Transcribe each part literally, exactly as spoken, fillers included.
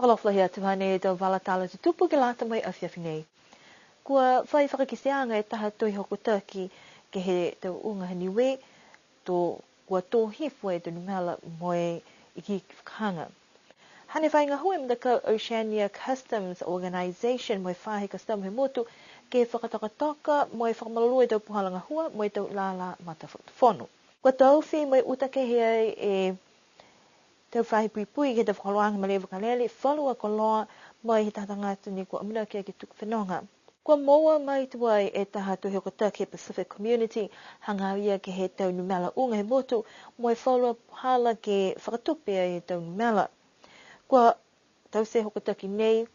Fakaalofa lahi atu, hanei e tau vala tala tutupu ke lata mo e afiafi nei. Kua fai fakakiteaga e taha tohi hokotaki ke he tau uga ha Niue, to kua tō hifo e tau numela mo e ikiiki fakahaga. Hane fai gahua e matakau Oceania Customs Organisation mo e faahi customs he motu ke fakatokatoka mo e fakamalolō e tau puhala gahua mo e tau lala matafakatufono. Kua taofi mo e uta kehe ai e tau faahi puipui ke he tau fakaholoaga malē vakalele, falu a koloa mai he taha tagata ne kua amanaki ke tuku fenoga. Kua moua mai tuai e taha tohi hokotaki he Pacific Community, hagaao ia ke he tau numela uga he motu, mo e falu a puhala ke fakatupe ai e tau numela. Kua taute e hokotaki nei,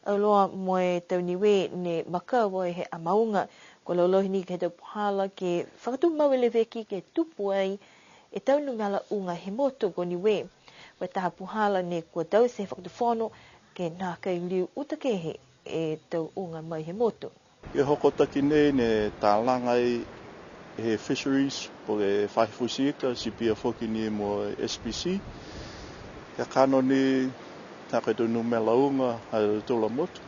auloa mo e tau Niue ne makau ai he amauga. Kua laulahi ni ke he tau puhala ke fakatumau e leveki ke tupu ai e tau numela uga he motu ko Niue. Ko e taha puhala ne kua taute he fakatufono ke nākai liu uta kehe e tau uga mai he motu. Ke hokotaki nei ne talaga ai he Fisheries, po ke Faahi Futi Ika, ti pihia foki ni mo S P C. Ke kakano ni, ha ko e tau numela uga ha tautolu a motu.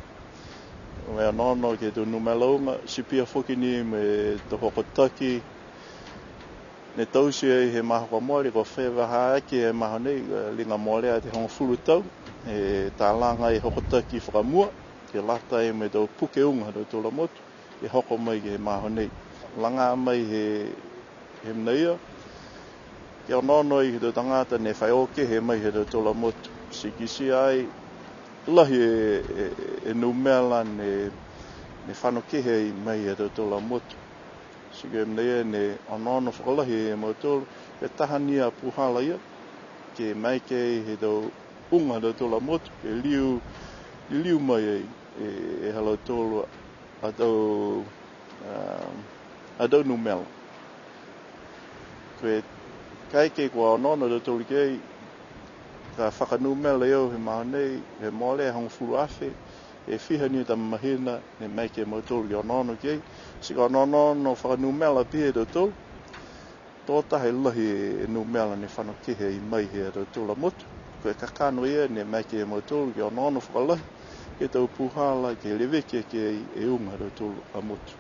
Mo e onoono ke he tau numela uga, ti pihia foki ni mo e tau hokotaki ne taute ai he magaaho kua mole, kua fevahaki he magaaho nei, liga molea e hogofulu tau, e talaga e hokotaki fakamua, ke lata ai mo e tau puke uga ha tautolu a motu, ke hoko mai ke he magaaho nei. Laga mai he, he mena ia, ke onoono ai ke he tau tagata ne fai o kehe mai he tautolu a motu. Ti kitia ai, lahi e, e, e numela ne, ne fano kehe ai mai he tautolu a motu. Ti ko e mena ia ne onoono fakalahi e mautolu, ko e taha ni a puhala ia, ke maeke he tau uga ha tautolu a motu, ke liu, liu mai ai e, e ha lautolu a tau, a, a tau numela. Ko e kaeke kua onoono a tautolu ki ai, ka fakanumela e au he magaaho nei, he mole e hogofulu afe, e fiha ni tama mahina, ne maeke a mautolu ke onoono ki ai, ti ka onoono fakanumela pihia e tautolu, to taha e lahi e numela ne fano kehe ai mai he ha tautolu a motu. Ko e kakano ia ne maeke a mautolu ke onoono fakalahi, ke he tau puhala, ke leveki aki ai e uga ha tautolu a motu.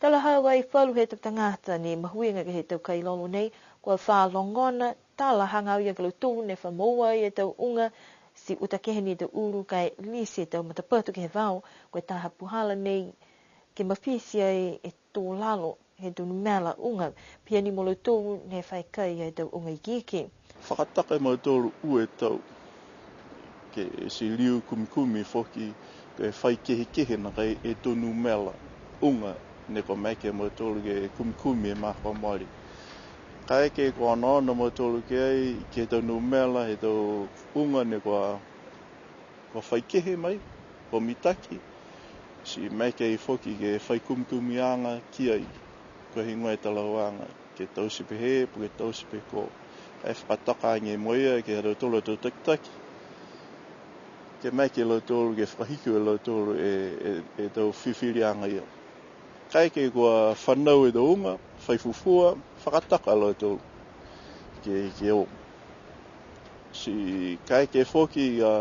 Talahau ai falu he tau tagata ne mahuiga ke he tau kai lolo nei, kua fa logona tala hagaao ia ki a lautolu ne fa moua ai e tau uga, ti uta kehe ni e tau ulu ka e lisi e tau matapatu ke he vao, ko e taha puhala nei ke mafiti ai e tō lalo he tau numela uga, pihia ni mo lautolu ne fai kai e tau uga ikiiki. Fakatoka e mautolu ua e tau, ke ti liu kumikumi foki, ke fai kehekehe nakai e tau numela uga, ne kua maeke a mautolu ke kumikumi he magaaho kua mole. Kaeke kua onoono a mautolu ki ai, ke he tau numela he tau uga ne kua, kua fai kehe mai, kua mitaki, ti maeke ai foki ke fai kumikumiaga ki ai, ko e heigoa e talahauaga, ke taute pehē, po ke taute pehē ko. Ka e fakatoka age mo ia ke he ha tautolu a tau takitaki, ke maeke a lautolu, ke fakahiki e lautolu e, e, e tau fifiliaga ia. Kaeke kua fanau e tau uga, fai fufua, fakatoka a lautolu ke, ke o. Ti kaeke foki ka,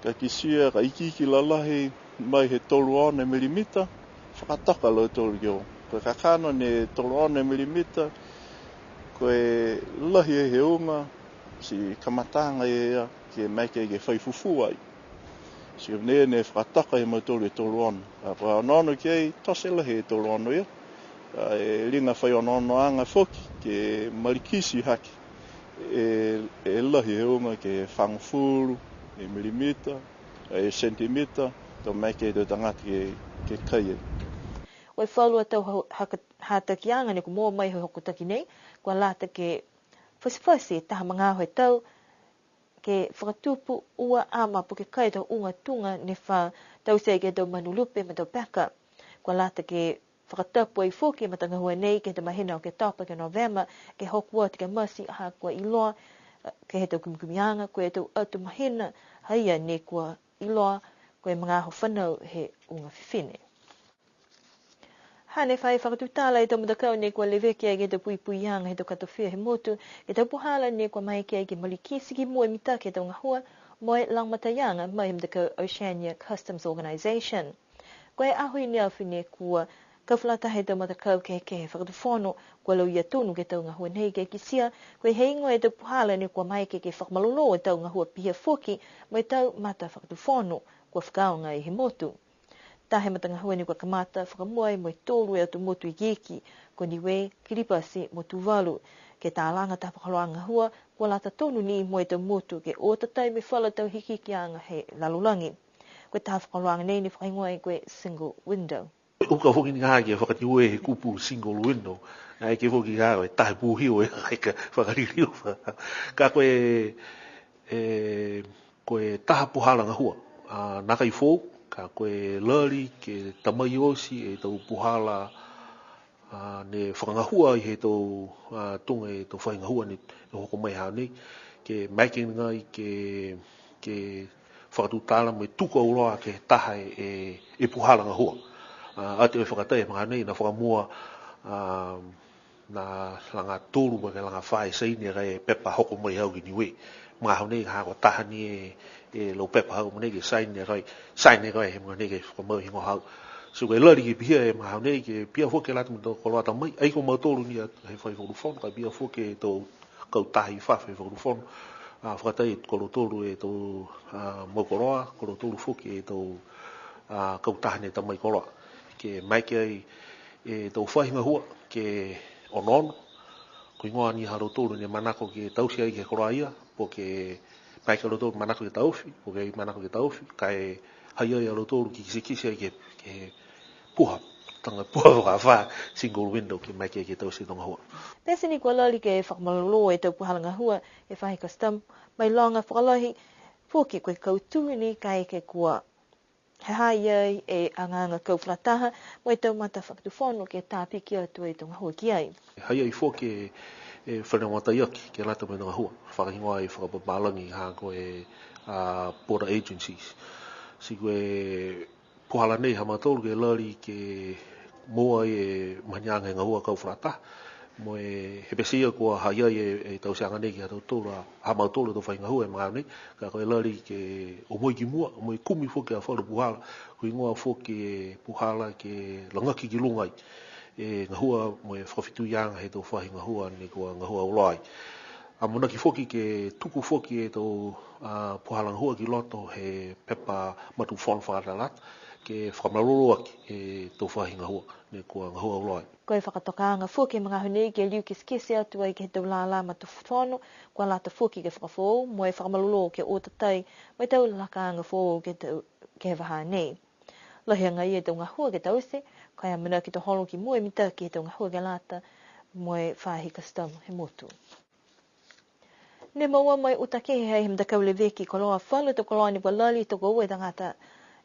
ka kitia, ka ikiiki lalahi mai he tolu ono e milimita, fakatoka a lautolu ke o. Ko e kakano ne tolu ono e milimita, ko e lahi he uga, ti kamataaga ia ke maeke ke fai fufua ai. Ti ko e mena ia ne fakatoka e mautolu e tolu ono. Ka kua onoono ki ai, tote lahi e tolu ono ia. Ka e liga fai onoonoaga foki, ke malikiti hake. E, e lahi he uga ke fagofulu e milimita, e sentimita, to maeke e tau tagata ke, ke kai ai. Ko e falu a tau ha-, haka-, hatakiaga ne kua moua mai he hokotaki nei, kua lata ke fasifasi e taha magaaho he tau, ke fakatupu ua ama po ke kai e tau uga tuga ne fa taute ai ke he tau manu lupe mo e tau peka. Kua lata ke fakatapu ai foki e matagahua nei ke he tau mahina Oketopa ke Novema, ke hoko atu ke Mati, ha kua iloa, eh, ke he tau kumikumiaga, ko e tau atu mahina, ha ia ne kua iloa, ko e magaaho fanau he uga fifine. Hane fai fakatutala e tau matakau ne kua leveki ai ke he tau puipuiaga he tau katofia he motu, ke he tau puhala ne kua maeke ai ke malikiti ki mua e mitaki he tau gahua, Mo e lagomataiaga mai he matakau Oceania Customs Organisation. Ko e aho i ne afi ne kua kau fakalataha e tau matakau kehekehe fakatufono, kua lauia tonu ke he tau gahua nei ke kitia, ko e heigoa e tau puhala ne kua maeke ke fakamalolō e tau gahua pihia foki mo e tau matafakatufono kua fakaaoga he motu. Taha e matagahua ne kua kamata fakamua ai mo e tolu e atu motu ikiiki, ko Niue, Kiripati mo Tuvalu. Ke talaga taha fakaholoaga gahua, kua lata tonu ni mo e tau motu ke o tatai mo e falu tau hikihikiaga he lalolagi. Ko e taha fakaholoaga nei ne fakahigoa ai ko e single window. Uka foki ni ha ke fakaniue he kupu single window. Ai ke foki ha ko e taha pūhio e ai ka fakaliliu. Ka ko e, e, ko e taha puhala gahua. A, nākai foou, ka ko e lali ke tamai oti e tau puhala, a, ne fakagahua ai he tau, a, tuga e tau faahi gahua ne, ne hoko mai he aho nei. Ke maeke nai ke, ke fakatutala mo e tuku auloa ke he taha e, e, e puhala gahua. A, atu e fakatai he magaaho nei, ne fakamua, a, ne laga tolu mo e laga fā e saini e pepa hoko mai he hau ki Niue. Magaaho nei ha ko e taha ni e, e lau pepa hau mo e nei ke saini e, saini e he magaaho nei ke fakamau higoa hau. So ko e lali ke pihia he magaaho nei ke pihia foki e lata mo e tau koloa tamai. Ai ko mautolu ni a he faahi fakatufono, ka pihia foki e tau kautaha i fafo he fakatufono. A, fakatai ko lautolu e tau, a, mau koloa, ko lautolu foki e tau, a, kautaha ne tamai koloa. Ke maeke ai e tau faahi gahua ke onoono. Ko e heigoa ni ha lautolu ne manako ke taute ai ke he koloa ia, po ke maeke a lautolu manako ke taofi, po ke manako ke taofi, ka e ha ha i ai a lautolu ke kitekite ai ke, ke puha, taga puha fakafā, single window ke maeke ke taute e tau gahua. Pete ni kua lali ke fakamalolō e tau puhala gahua he faahi customs, mailoga fakalahi foki ko e kautū ni kaeke kua ha ha i ai e agaaga kau fakalataha mo e tau matafakatufono ke tāpiki atu e tau gahua ki ai. Ha ha i ai foki e, e fale mataiaki ke lata mo e tau gahua. Fakahigoa e fakapapālagi ha ko e, a, border agencies. Ti ko e puhala nei ha mautolu ke lali ke moua e mahaniaga he gahua kau fakalataha. Mo e he pete ia kua ha ha i ai e, e tauteaga nei ki a tautolu a, ha mautolu a tau faahi gahua he magaaho nei, ka ko e lali ke omoi ki mua, mo e kumi foki a falu puhala, ko e heigoa foki e puhala ke lagaki ki luga ai e gahua mo e fakafetuiaga he tau faahi gahua ne kua gahua auloa ai. Amanaki foki ke tuku foki e tau, a, puhala gahua ki loto he pepa matafakatufono fakalatalata, ke fakamalolō aki e tau faahi gahua ne kua gahua auloa ai. Ko e fakatokaaga foki he magaaho nei ke liu kitekite atu ai ke he tau lālā matafakatufono, kua lata foki ke fakafoou, mo e fakamalolō ke o tatai mo e tau lakaaga foou ke he tau, ke he vahā nei. Lahi agaia e tau gahua ke taute, ka e amanaki to holo ki mua e mitaki he tau gahua ke lata mo e faahi customs he motu. Ne moua mai uta kehe ai he matakau leveki koloa falu tau koloa ne kua lali tokoua e tagata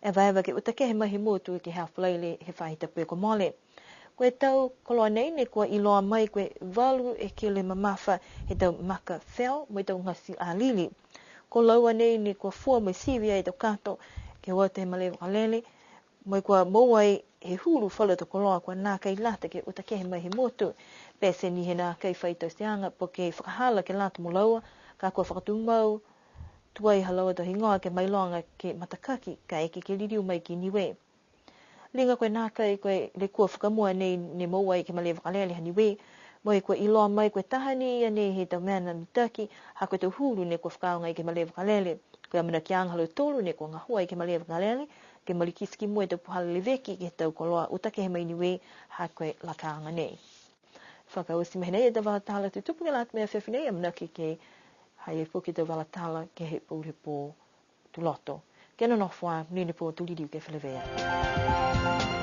evaeva ke uta kehe mai he motu ke he Aho Falaile he faahi tapu kua mole. Ko e tau koloa nei ne kua iloa mai ko e valu e kilo mamafa he tau maka feo mo e tau gati alili. Ko laua nei ne kua fua mo e sivi ai e tau kato ke o atu he malē vakalele, mo e kua moua ai he hulu falu tau koloa kua nākai lata ke uta kehe mai he motu. Pete ni he nākai fai tauteaga po ke fakahala ke lata mo laua, ka kua fakatumau tuai ha laua tau higoa ke mailoga ke matakaki kaeke ke liliu mai ki Niue. Liga ko e nākai ko e lekua fakamua nei ne moua ai ke he malē vakalele ha Niue, mo e kua iloa mai ko e taha ni ia nei he tau mena mitaki, ha ko e tau hulu ne kua fakaaoga ai ke he malē vakalele. Ko e amanakiaga ha lautolu ne kua gahua ai ke he malē vakalele, ke malikiti ki mua e tau puhala leveki ke he tau koloa uta kehe mai Niue, ha ko e lakaaga nei. Fakaoti mai nei e tau vala tala tutupu ke lata mo e afiafi nei, amanaki ke ha ha i ai foki e tau vala tala ke he pō, he pō Tuloto. Kia nonofo ā, monuina e pō, to liliu ke feleveia.